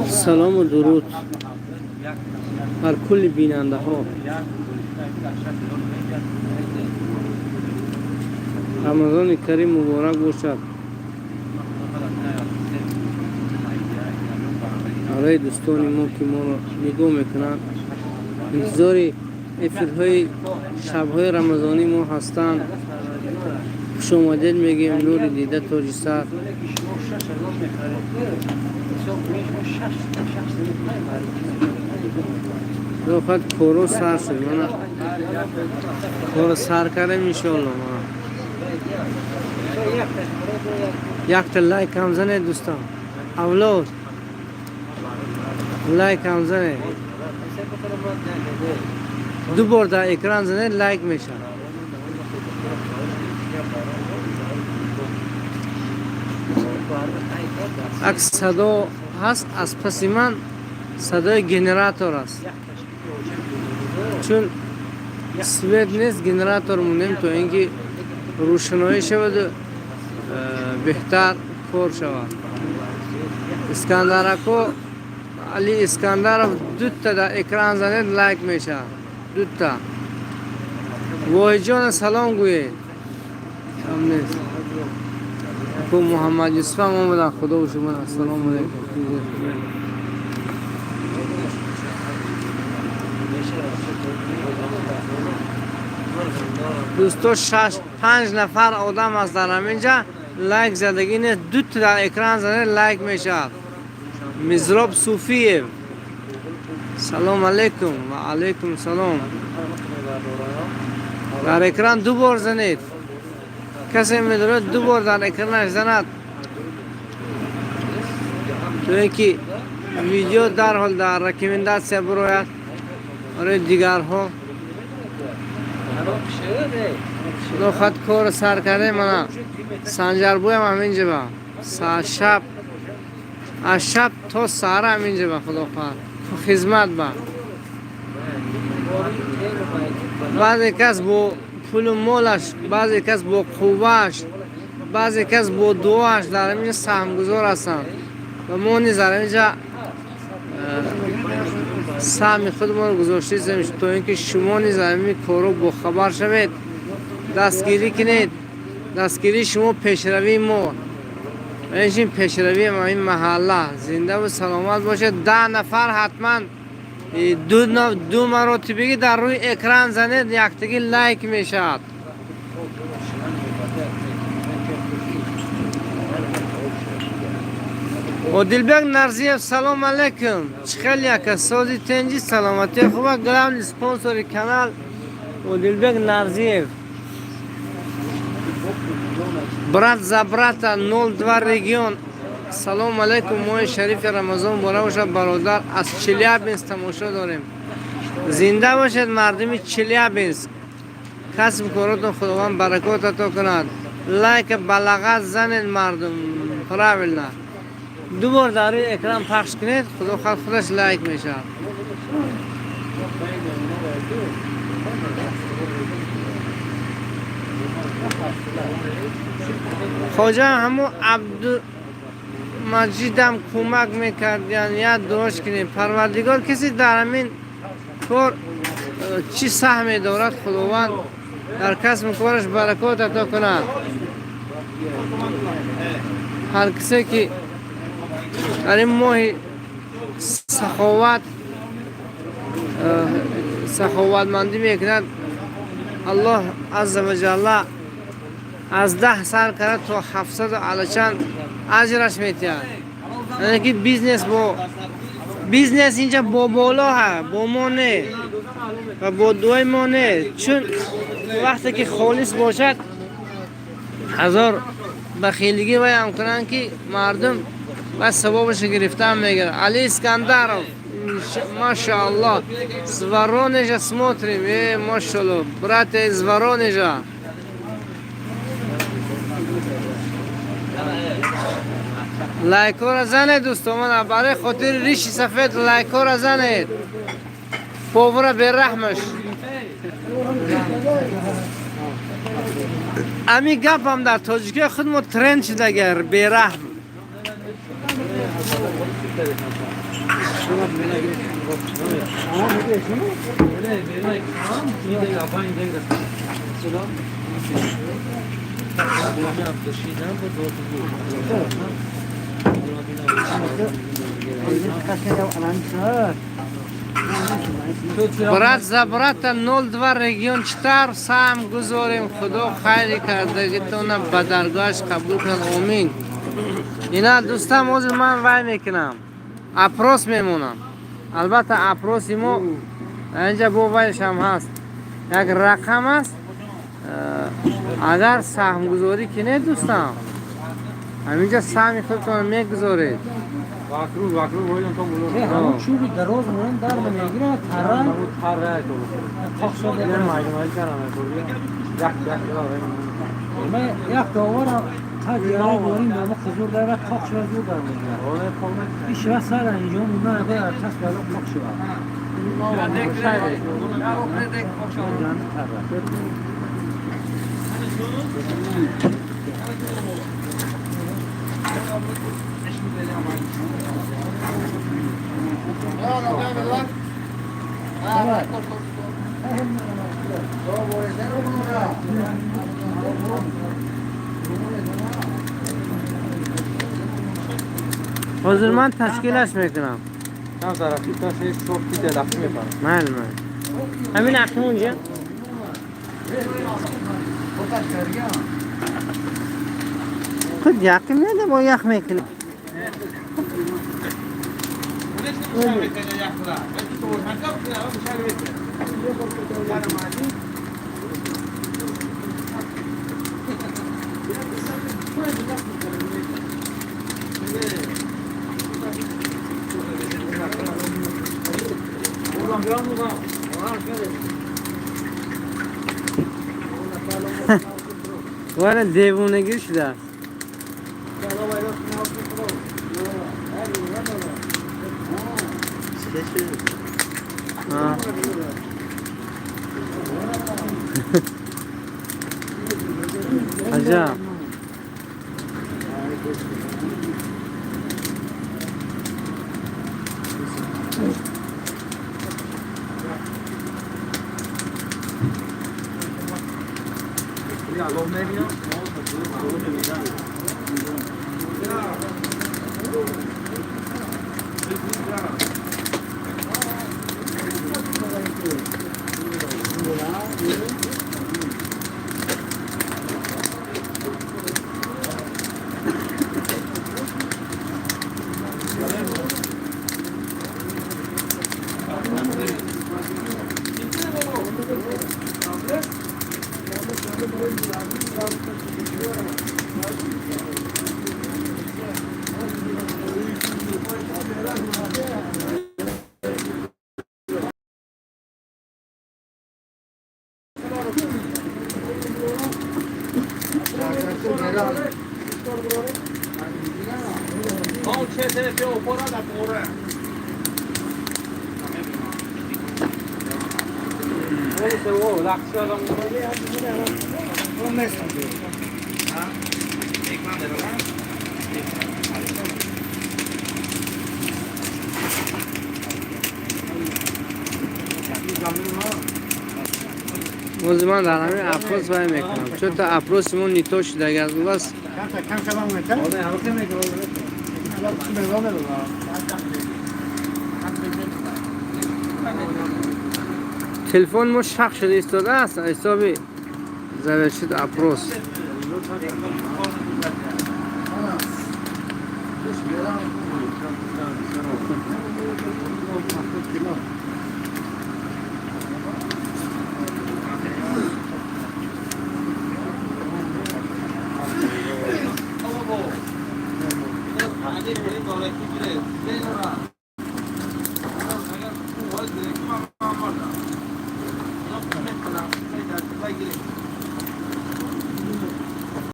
Салому дуруд бар кулли бинандаҳо. Рамазони Карим муборак бошад барои дӯстони мо, ки моро нигоҳ мекунанд, интизори эфирҳои шабҳои рамазонӣ мо ҳастанд. Хушомадед мегӯем, нури дида, тоҷи сар. Худо коро сар шуд, мана коро сар кардем, иншоалло. Мана якта лайк ҳам занед, дӯстон, авлод, лайк ҳам занед. Ду бор дар экран занед, лайк мешавад. Ак садо ҳаст аз паси ман, садои генератор аст, чун свет нест, генератор монем, то ин ки рӯшаноӣ шаваду беҳтар кор шавад. Искандарако, Али Искандаров, дута дар экран занед, лайк мешавад, дута. Воҳиҷона салом гӯед. Ҳам нест ку. Муҳаммад Юсуфам омадан, худо шумо. Ассалому алайкум. Дӯсто, шаш панҷ нафар одам аст дар ҳаминҷа, лайк задагӣ нест. Дута дар экран занед, лайк мешавад. Мизроб Суфиев, салом алейкум. Ва алейкум салом. Дар экран ду бор занед. Касе медорад, ду бор дар экранаш занад, то ин ки видео дарҳол дар рекомендация бирояд барои дигарҳо. Худо хоҳад, корро сар кардем. Мана Санҷарбӯям ҳаминҷа ба шаб, аз шаб то саҳара ҳаминҷа ба, худо хоҳад, хизмат ба. Баъзе кас бо пулу молаш, баъзе кас бо қуввааш, баъзе кас бо дуоаш дар ҳаминҷа саҳмгузор ҳастанд ва мо низ дар ҳаминҷа саҳми худмонро гузоштаистем, то ин ки шумо низ аз ҳамин корро бохабар шавед, дастгирӣ кунед. Дастгирии шумо пешравии мо, инчин пешравии ин маҳалла. Зиндаву саломат бошед. 10 нафар ҳатман ду маротибагӣ дар рӯи экран занед, яктагӣ лайк мешавад. Одилбек Нарзиев, салом алейкум. Чӣ хел, яка, сози, тенҷи, саломатӣ хуба? Главный спонсори канал Одилбек Нарзиев. Брат за брата 02 регион, салом алейкум. Моҳи шарифи Рамазон муборак бошад, бародар, аз Челябинск тамошо дорем. Зинда бошед, мардуми Челябинск, касбу коротон Худованд баракот ато кунад. Лайка балағат занед, мардум, правильно, ду бор дар рӯи экран пахш кунед, худо хоҳад, худаш лайк мешавад. Хоҷа, ҳамо Абдумаҷидам кӯмак мекардян, як дуош кунем. Парвардигор, касе дар ҳамин кор чӣ саҳме дорад, Худованд дар касбу кораш баракот ато кунад. Ҳар касе ки дар ин моҳи саховат саховатмандӣ мекунад, Аллоҳ азза ва ҷалла аз 10 сар карда то ҳафтсаду алачанд аҷраш метиҳад. Яъне ки бизнес бо бизнес инҷа бо боло ҳа, бо мо не ва бо дуои мо не, чун вақте ки холис бошад, ҳазор бахилигӣ ваям кунанд, ки мардум ва савобашо гирифтан мегирад. Али Искандаров, машаалло, с Воронежа смотрим. Машалло, братья из Воронежа. Лайкҳоро занед, дӯстон, барои хотири риши сафед лайкҳоро занед. Повара бераҳмаш. Ами гапам дар тоҷикии худ мо тренд шудагар, бераҳм. Брат за брата 02 регион 4 сам гузорем, худо хайри кардагитона ба даргоҳаш қабул кунад, омин. Ина дӯстам, ҳозир ман вай мекунам, опрос мемонам. Албатта, опроси мо инҷа бо вайшам ҳаст, як рақам аст. Агар саҳмгузорӣ кинед, дӯстам, ҳаминҷа саҳми худтон мегузоред. Чӯби дароз муран дар мегирад, тара як доварам қад яра борим ама хузур дар қоқ шава, зур дар мегирад. Ишва сар инҷо мунда агар тас бало қоқ шава. Тара. Ҳозир ман ташкилаш мекунам. Майли, майли. Ҳамин ақим унҷа. Худ яқин неда, бо ях мекунӣ. Вара девонагӣ шудааст. А. Аҷаб. Ҳозир ман дар ҳамин опрос вай мекунам. Чунта опроси мо нито шудаги аз бас. Телефон мо шах шуда истодааст, ҳисоби завершить опрос.